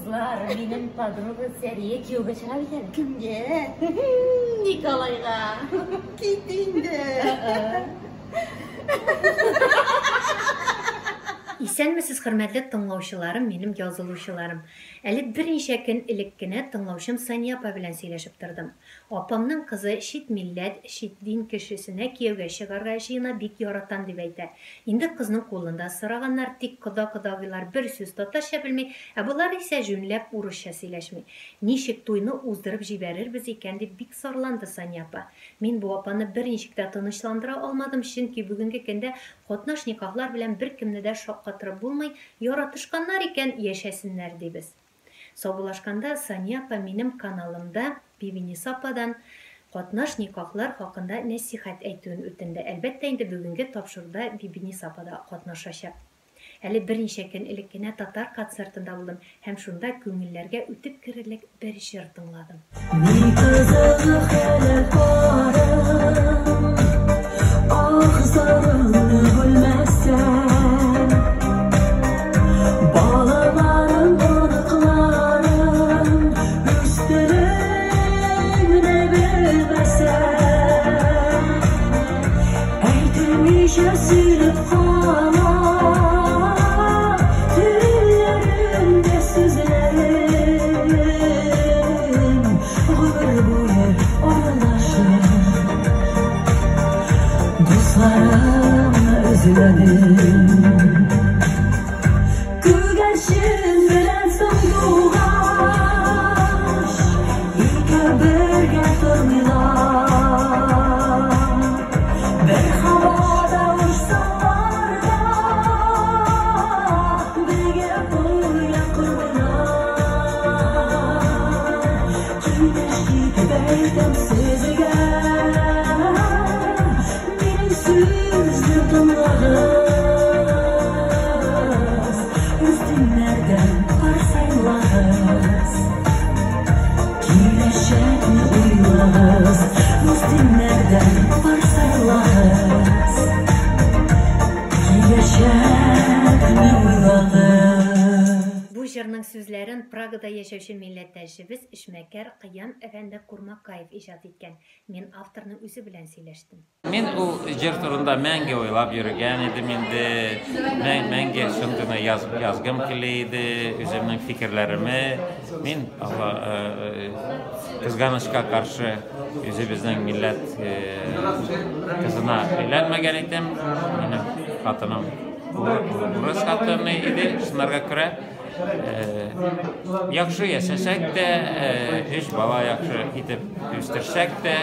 Кызлар, минем подруга Сәрия кияүгә чыга бит әле. Кемгә? Николайга. Кит инде. Исәнмесез, хөрмәтле тыңлаучыларым, минем язылучыларым. Әле берничә көн элек кенә тыңлаучым Сания апа белән сөйләшеп тордым. Апамның кызы чит милләт, чит дин кешесенә кияүгә чыгарга җыена, бик яратам дип әйтә. Инде кызның кулын да сораганнар, тик кода-кодагыйлар бер сүз татарча белми, ә болар исә җүнләп урысча сөйләшми. Ничек туйны уздырып җибәрербез икән дип бик зарланды Сания апа. Мин бу апаны берничек тә тынычландыра алмадым, чөнки бүгенге көндә катнаш никахлар белән беркемне дә шаккатырып булмый, яратышканнар икән, яшәсеннәр, дибез. Саубуллашканда Сания апа минем каналымда Бибиниса ападан катнаш никахлар хакында нәсыйхәт әйтүен үтенде. Әлбәттә инде бүгенге тапшыруда Бибиниса апа да катнашачак. Әле берничә көн элек кенә татар концертында булдым һәм шунда күңелләргә үтеп керерлек бер җыр тыңладым. Ни кызык хәле барым, Ах, зарыңны бүлмәсәм, Балаларым, оныкларым, Үз телеңне белмәсәм, Әйтелмичә сөйләп кала, Телләремдә сүзләрем, Гомер буе аралашып, Дусларымны өзләдем. Күгәрчен белән сандугач Икәү бергә тормыйлар. Бер һавада очсалар да, Бергә оя кормыйлар. Киңәш итеп әйтәм сезгә, Минем сүзне тыңлагыз, Өстеннәрдән пар сайлагыз, Киләчәкне уйлагыз, Өстеннәрдән пар сайлагыз, Киләчәкне уйлагыз. Бу җырның сүзләрен Прагада яшәүче милләттәшебез, эшмәкәр Кыям әфәнде Курмакаев иҗат иткән. Мин авторның үзе белән сөйләштем. Мин ул җыр турында мәңге уйлап йөргән идем инде. Мәңге шундыйны язгым килә иде, үземнең фикерләреме. Мин, Алла, кызганычка каршы, үзебезнең милләт кызына өйләнмәгән идем. Минем хатыным урыс хатыны иде, шунарга күрә. Яхшы яшәсәк тә, өч бала яхшы итеп үстерсәк тә,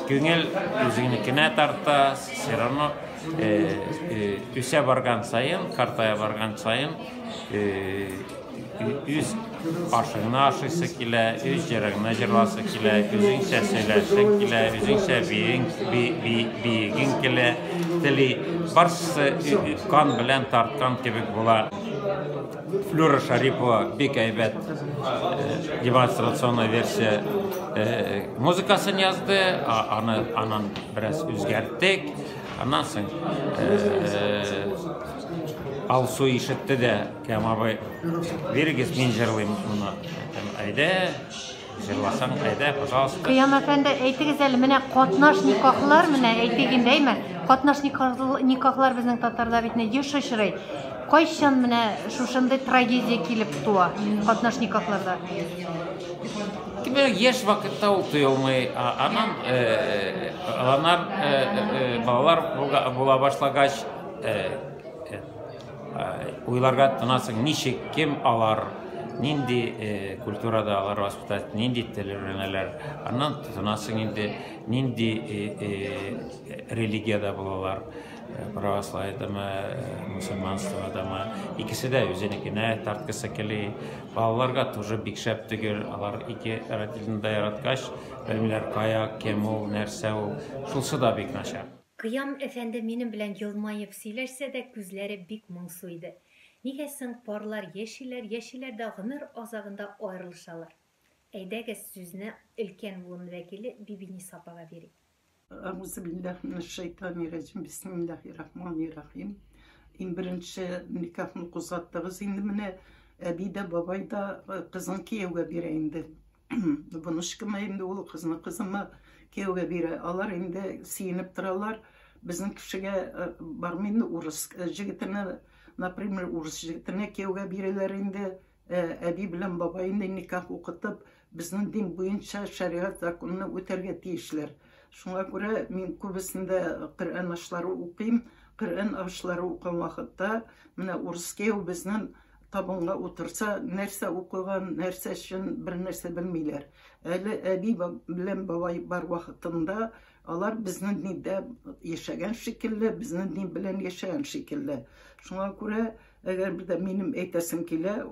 күңел үзеңнекенә тарта, все равно үсә барган саен, картая барган саен, үз ашыңны ашыйсы килә, үз җырыңны җырласы килә, үзеңчә сөйләшең килә, үзеңчә биең, би, би, биегең килә, тели. Барысы кан белән тарткан кебек була. Флюра Шарипова бик әйбәт демонстрационная версия музыкасын язды, аны анан бераз үзгәрттек. Аннан соң Алсу ишетте дә, Кәм абый, бирегез, мин җырлыйм моны. Әйдә, җырласаң, әйдә, пожалуйста. Кыям әфәнде, әйтегез әле, менә катнаш никахлар, менә әйтик инде, әйме? Катнаш никахлар безнең татарда бит еш очрый. Кайчан менә шушындый трагедия килеп туа катнаш никахларда? Кемер яшь вакытта ул тоелмый, аннан аланнар балалар була башлагач, уйларга тотынасың, ничек, кем алар, нинди культурада алар воспитать, нинди тел өйрәнәләр. Аннан тотынасың инде, нинди религиядә булалар, православиедәме, мусульманстводамы. Икесе дә үзенекенә тарткысы кили. Балаларга тоже бик шәп түгел, алар ике родительне дә яраткач, белмиләр кая, кем ул, нәрсә ул. Шулсы да бик начар. Кыям әфәнде минем белән елмаеп сөйләшсә дә, күзләре бик моңсу иде. Нигә соң парлар яшиләр, яшиләр дә гомер азагында аерылышалар? Әйдәгез, сүзне өлкән буын вәкиле Бибиниса апага бирик. Әгъузубиллаһи минәш-шәйтанир-раҗим. Бисмиллаһир-рахманир-рахим. Иң беренче никахны кузгаттыгыз инде менә. Әби дә, бабай да кызын кияүгә бирә инде. Внучкама инде ул кызны кызыма кияүгә бирә. Алар инде сөенеп торалар. Безнең кешегә бармый инде урыс җегетенә, например, урыс җегетенә кияүгә бирәләр инде. Әби белән бабай инде никах укытып, безнең дин буенча шәригать законын үтәргә тиешләр. Шуңа күрә мин күбесендә Коръән ашлары укыйм. Коръән ашлары укыган вакытта менә урыс кияү безнең табынга утырса, нәрсә укыган, нәрсә өчен бер нәрсә белмиләр. Әле әби белән бабай бар вакытында алар безнең диндә яшәгән шикелле, безнең дин белән яшәгән шикелле. Шуңа күрә, әгәр бер дә минем әйтәсем килә,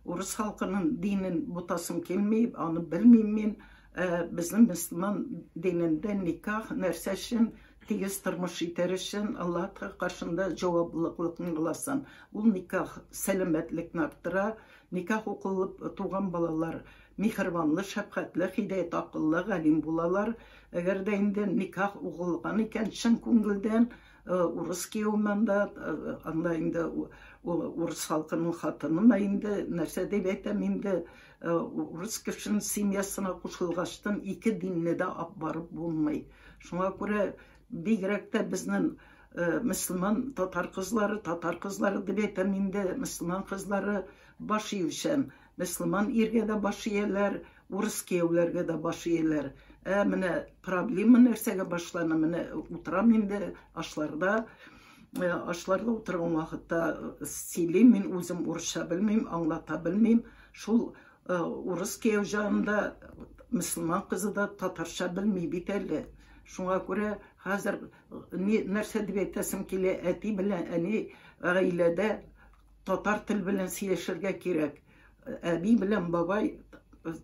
урыс халкының динен бутасым килми, аны белмим мин. Безнең мөселман динендә никах нәрсә өчен? Тигез тормыш итәр өчен, Аллаһ каршында җаваплылыкны кыласың. Ул никах сәламәтлекне арттыра. Никах укылып туган балалар миһербанлы, шәфкатьле, һидәят акыллы, галим булалар. Әгәр дә инде никах укылган икән, чын күңелдән, урыс кияүмен дә, анда инде урыс халкының хатынымы инде, нәрсә дип әйтәм инде, урыс кешенең семьясына кушылгачтан ике динне дә алып барып булмый. Шуңа күрә бигрәк тә безнең мөселман татар кызлары, татар кызлары дип әйтәм инде, мөселман кызлары баш иючән. Мөселман иргә дә баш ияләр, урыс кияүләргә дә баш ияләр. Менә проблема нәрсәгә башлана? Менә утырам инде ашларда. Ашларда утырган вакытта сөйлим, мин үзем урысча белмим, аңлата белмим. Шул урыс кияү җанында мөселман кызы да татарча белми бит әле. Шуңа күрә хәзер нәрсә дип әйтәсем килә, әти белән әни гаиләдә татар тел белән сөйләшергә кирәк. Әби белән бабай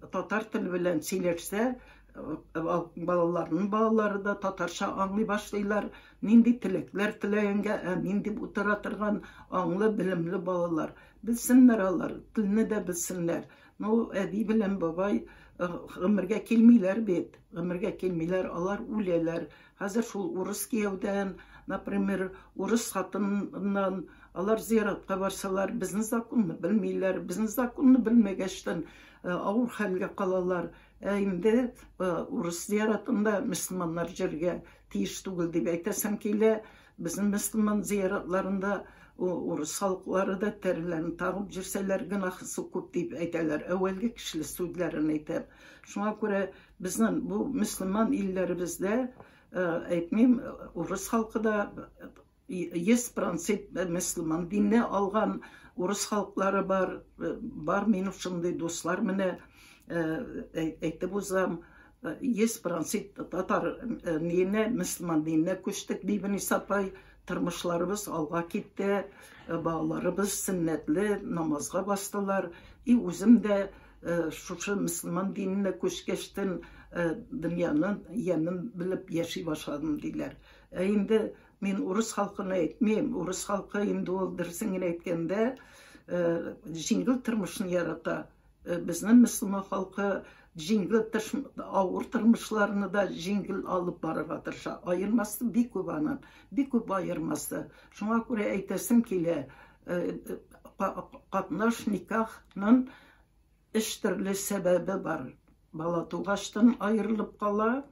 татар тел белән сөйләшсә, балаларның балалары да татарча аңлый башлыйлар. Нинди теләкләр теләгәнгә әмин дип утыра торган аңлы, белемле балалар. Белсеннәр алар, телне дә белсеннәр. Но әби белән бабай гомергә килмиләр бит. Гомергә килмиләр, алар үләләр. Хәзер шул урыс кияүдән, например, урыс хатыннан алар зиратка барсалар, безнең законны белмиләр. Безнең законны белмәгәчтән авыр хәлгә калалар. Ә инде урыс зиратында мөселманнар җиргә тиеш түгел дип әйтәсем килә. Безнең мөселман зияратларында урыс халыклары да тәреләрен тагып җирсәләр гөнаһысы күп дип әйтәләр. Әүвәлге кешелек сүзләрен әйтәм. Шуңа күрә безнең бу мөселман илләребездә, әйтмим, урыс халкы да 100% мөселман динне алган урыс халыклары бар. Бар минем шундый дуслар, менә әйтеп узам. 100% татар диненә, мөселман диненә күчтек, Бибиниса апай. Тормышларыбыз алга китте, балаларыбыз сөннәтле намазга бастылар. И үзем дә шушы мөселман диненә күчкәчтен дөньяның ямен белеп яши башладым диләр. Ә инде мин урыс халкына әйтмим. Урыс халкы инде ул дөресен генә әйткәндә җиңел тормышны ярата. Безнең мөселман халкы җиңел авыр тормышларны да җиңел алып барырга тырыша. Аермасы бик күп аның, бик күп аермасы. Шуңа күрә әйтәсем килә, катнаш никахның өч төрле сәбәбе бар. Бала тугачтан аерылып кала,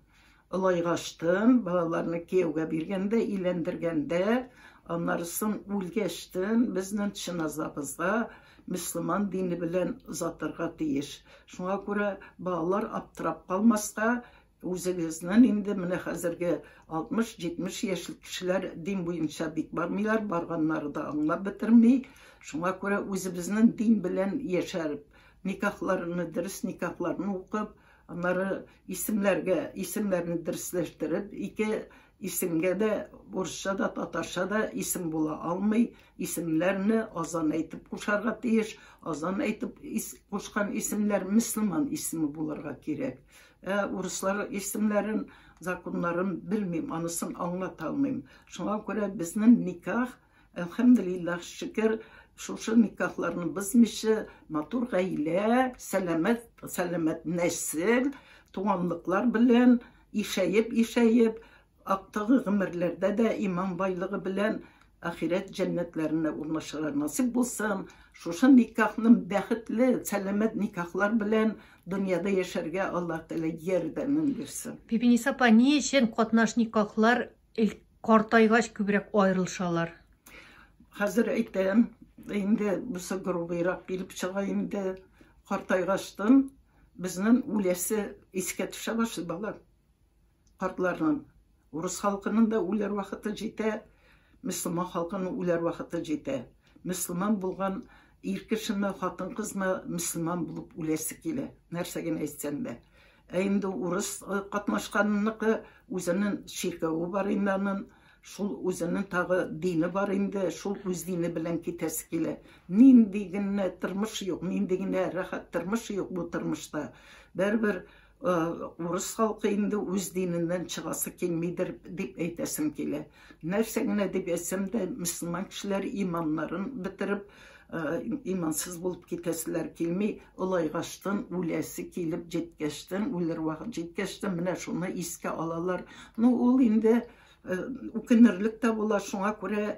олайгачтан, балаларны кияүгә биргәндә, өйләндергәндә, аннарысын үлгәчтен безнең чиназабызга мөселман дине белән озатырга тиеш. Шуңа күрә балалар аптырап калмаска, үзегезнең инде менә хәзерге 60-70 яшьлек кешеләр дин буенча бик бармыйлар, барганнары да аңлап бетерми. Шуңа күрә үзебезнең дин белән яшәреп, никахларны, дөрес никахларны укып, аннары исемләргә, исемнәрне дөресләштереп, ике исемгә дә, урысча да, татарча да исем була алмый. Исемнәрне азан әйтеп кушарга тиеш. Азан әйтеп кушкан исемнәр мөселман исеме булырга кирәк. Урыслар исемнәрен, законнарын белмим, анысын аңлата алмыйм. Шуңа күрә безнең никах, әлхәмдүлилләһ, шөкер, шушы никахларны бозмыйча, матур гаилә, сәламәт, сәламәт нәсел, туганлыклар белән ишәеп, ишәеп, актыгы гомерләрдә дә иман байлыгы белән Ахирәт җәннәтләренә урнашырга насыйп булсын. Шушы никахның бәхетле, сәламәт никахлар белән дөньяда яшәргә Аллаһ Тәгалә ярдәмен бирсен. Бибиниса апа, ни өчен катнаш никахлар картайгач күбрәк аерылышалар? Хәзер әйтәм, инде бусы грубыйрак килеп чыга инде. Картайгачтын безнең үләсе искә төшә башлый бала. Картларның. Урыс халкының да үләр вакыты җитә, мөселман халкының үләр вакыты җитә. Мөселман булган ир кешеме, хатын-кызмы мөселман булып үләсе килә, нәрсә генә әйтсәң дә. Ә инде урыс катнашканыныкы үзенең чиркәве бар инде аның, шул үзенең тагы дине бар инде, шул үз дине белән китәсе килә. Нинди генә тормыш юк, нинди генә рәхәт тормыш юк бу тормышта. Барыбер урыс халкы инде үз диненнән чыгасы килмидер дип әйтәсем килә. Нәрсә генә дип әйтсәм дә, мөселман кешеләр иманнарын бетереп, имансыз булып китәселәр килми. Олайгаштын, үләсе килеп җиткәчтен, үлер вакыт җиткәчтен, менә шуны искә алалар. Ну, ул инде үкенерлек тә була, шуңа күрә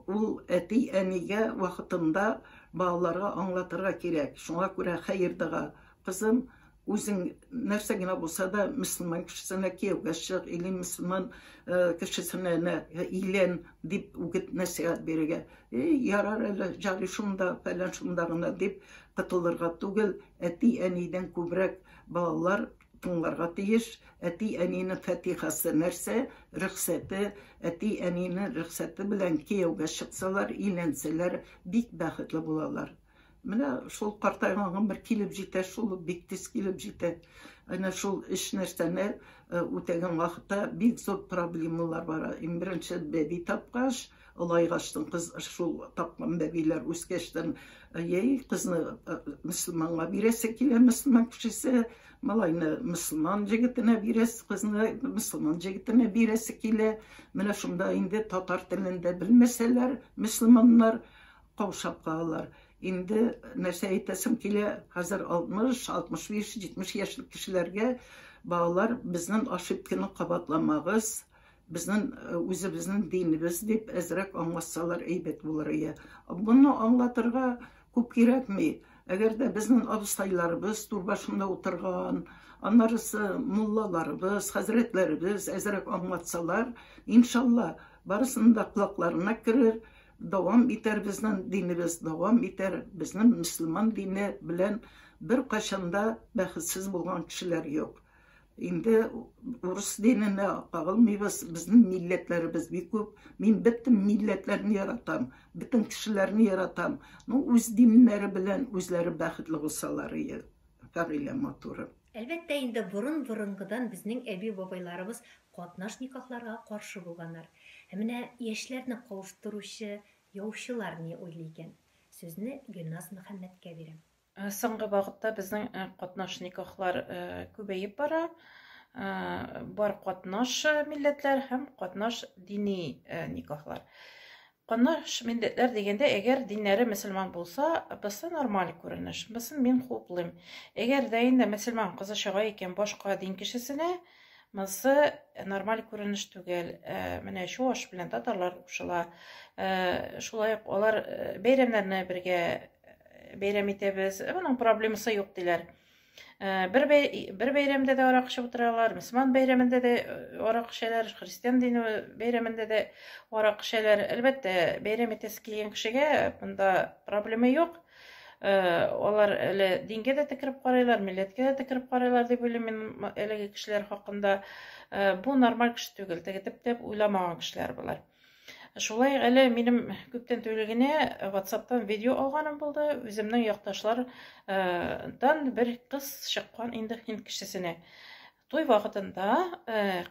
ул әти-әнигә вакытында балаларга аңлатырга кирәк. Шуңа күрә хәер-дога, кызым, үзең нәрсә генә булса да мөселман кешесенә кияүгә чык или мөселман кешесенә өйлән дип үгет нәсыйхәт бирергә. Эй, ярар әле, жарый шунда, фәлән шунда гына дип котылырга түгел, әти-әнидән күбрәк балалар тыңларга тиеш. Әти-әнинең фатихасы нәрсә? Рөхсәте, әти-әнинең рөхсәте белән кияүгә чыксалар, өйләнсәләр, бик бәхетле булалар. Менә шул картайган гомер килеп җитә, шул бик тиз килеп җитә. Әнә шул өч нәрсәне үтәгән вакытта бик зур проблемалар бара. Иң беренче бәби тапкач, олайгачтын кыз шул тапкан бәбиләр үскәчтен, яй кызны мөселманга бирәсе килә, мөселман кешесе, малайны мөселман җегетенә бирәсе, кызны мөселман җегетенә бирәсе килә. Менә шунда инде татар телен дә белмәсәләр, мөселманнар каушап калалар. Инде нәрсә әйтәсем килә, хәзер 60, 65, 70 яшьлек кешеләргә балалар безнең ошибканы кабатламагыз, безнең үзебезнең динебез дип әзрәк аңлатсалар әйбәт булыр иде. Моны аңлатырга күп кирәкми. Әгәр дә безнең абыстайларыбыз тур башында утырган, аннарысы муллаларыбыз, хәзрәтләребез әзрәк аңлатсалар, иншалла, барысының да колакларына керер, дәвам итәр безнең динебез, дәвам итәр безнең мөселман дине белән бер кайчан да бәхетсез булган кешеләр юк. Инде урыс диненә кагылмыйбыз, безнең милләтләребез бик күп. Мин бөтен милләтләрне яратам, бөтен кешеләрне яратам. Ну, үз диннәре белән үзләре бәхетле булсалар иде. Фәгыйлә матуры. Әлбәттә инде борын-борынгыдан безнең әби-бабайларыбыз катнаш никахларга каршы булганнар. Ә менә яшьләрне кавыштыручы яучылар ни уйлый икән? Сүзне Гөлназ Мөхәммәткә бирәм. Соңгы вакытта безнең катнаш никахлар күбәеп бара. Бар катнаш милләтләр һәм катнаш дини никахлар. Катнаш милләтләр дигәндә, әгәр диннәре мөселман булса, бусы нормаль күренеш. Бусын мин хуплыйм. Әгәр дә инде мөселман кызы чыга икән башка дин кешесенә, монысы нормаль күренеш түгел. Менә чуаш белән татарлар кушыла. Шулай ук алар бәйрәмнәрне бергә бәйрәм итәбез. Моның проблемасы юк диләр. Бер бер бәйрәмдә дә арак эчеп утыралар, мөселман бәйрәмендә дә арак эчәләр, христиан дине бәйрәмендә дә арак эчәләр. Әлбәттә, бәйрәм итәсе килгән кешегә монда проблема юк. Алар әле дингә дә текереп карыйлар, милләткә дә текереп карыйлар дип уйлыйм мин әлеге кешеләр хакында. Бу нормаль кеше түгел, теге төптәп уйламаган кешеләр болар. Шулай әле минем күптән түгел генә WhatsApp-тан видео алганым булды. Үземнең якташлардан бер кыз чыккан инде һинд кешесенә. Туй вакытында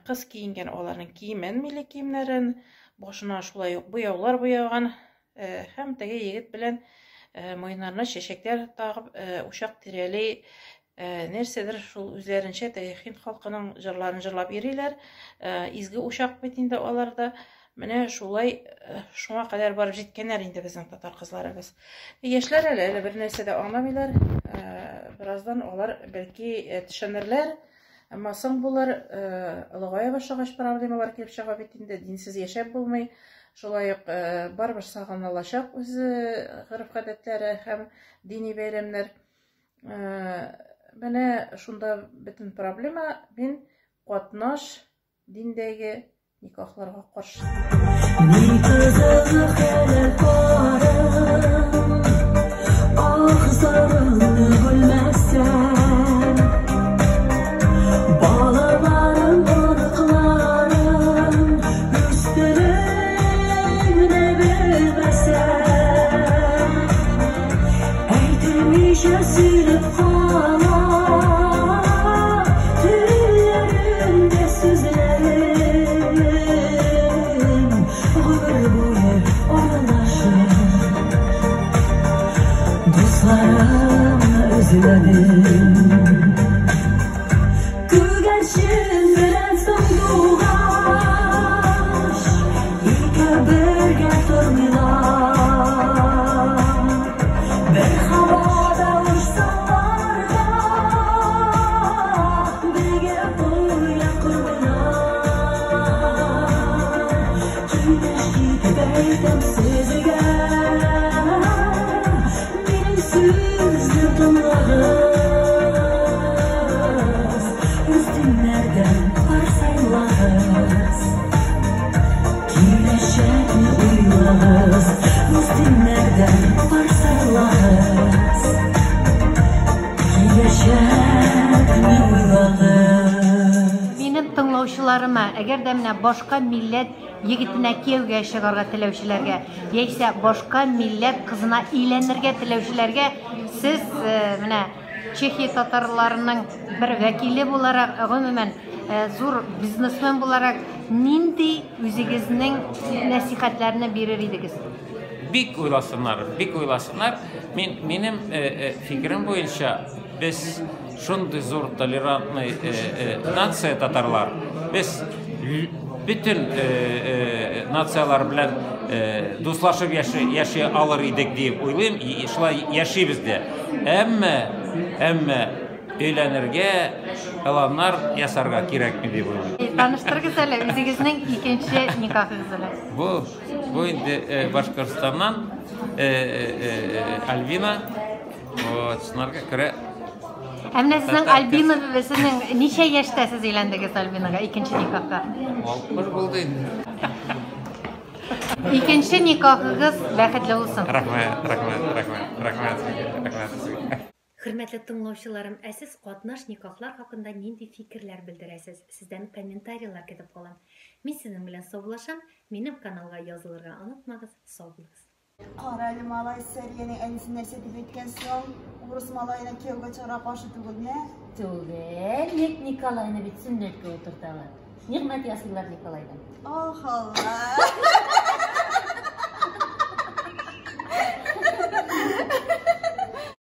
кыз киенгән аларның киемен, милли киемнәрен, башына шулай ук буяулар буяган һәм теге егет белән муеннарына чәчәкләр тагып, учак тирәли нәрсәдер шул үзләренчә теге һинд халкының җырларын җырлап йөриләр. Изге учак бит инде аларда. Менә шулай шуңа кадәр барып җиткәннәр инде безнең татар кызларыбыз. Яшьләр әле әле бер нәрсә дә аңламыйлар. Бераздан алар бәлки төшенерләр. Әмма соң булыр, олыгая башлагач проблемалар килеп чыга бит инде, динсез яшәп булмый. Шулай ук барыбер сагынылачак үзе гореф-гадәтләре һәм дини бәйрәмнәр. Менә шунда бөтен проблема. Мин катнаш диндәге никахларга каршы. Ни кызык әле парым, ах зарыңны бүлмәсәм, балаларым, оныкларым, үз телеңне белмәсәм, әйтелмичә сөйләп кала, телләремдә сүзләрем, гомер буе аралашып, дусларымны өзләдем. Күгәрчен белән сандугач икәү бергә тормыйлар. Бер һавада очсалар да, бергә оя кормыйлар. Киңәш итеп әйтәм сезгә, минем сүзне тыңлагыз. Үз диннәрдән пар сайлагыз, киләчәкне уйлагыз. Үз диннәрдән пар сайлагыз, киләчәкне уйлагыз. Минем тыңлаучыларыма, әгәр дә менә башка милләт егетенә кияүгә чыгарга теләүчеләргә, яисә башка милләт кызына өйләнергә теләүчеләргә сез менә Чехия татарларының бер вәкиле буларак, гомумән, зур бизнесмен буларак, нинди үзегезнең нәсихәтләрне бирер идегез? Бик уйласыннар, бик уйласыннар. Мин минем фикерем буенча без шундый зур толерантный нация татарлар. Без бөтен нациялар белән дуслашып яши, яши алыр идек дип уйлыйм, и шулай яшибез дә. Әмма өйләнергә, планнар ясарга кирәкми дип уйлыйм. Таныштырыгыз әле үзегезнең икенче никахыгыз белән. Бу инде Башкортстаннан Альбина. Вот, шунарга күрә. Ә менә сезнең Альбина сезнең ничә яшьтә сез өйләндегез Альбинага икенче никахка? 60 булды инде. Икенче никахыгыз бәхетле булсын. Рәхмәт, рәхмәт, рәхмәт, рәхмәт сезгә, рәхмәт сезгә. Хөрмәтле тыңлаучыларым, ә сез катнаш никахлар хакында нинди фикерләр белдерәсез? Сездән комментарийлар көтеп калам. Мин сезнең белән саубуллашам. Минем каналга язылырга онытмагыз. Сау булыгыз. Кара әле, малай, Сәриянең әнисе нәрсә дип әйткән соң? Урыс малаена кияүгә чыгарга каршы түгел, мә? Түгел, ник Николайны бит сөннәткә утырталар. Нигъмәт ясыйлар Николайдан. Ах, Алла!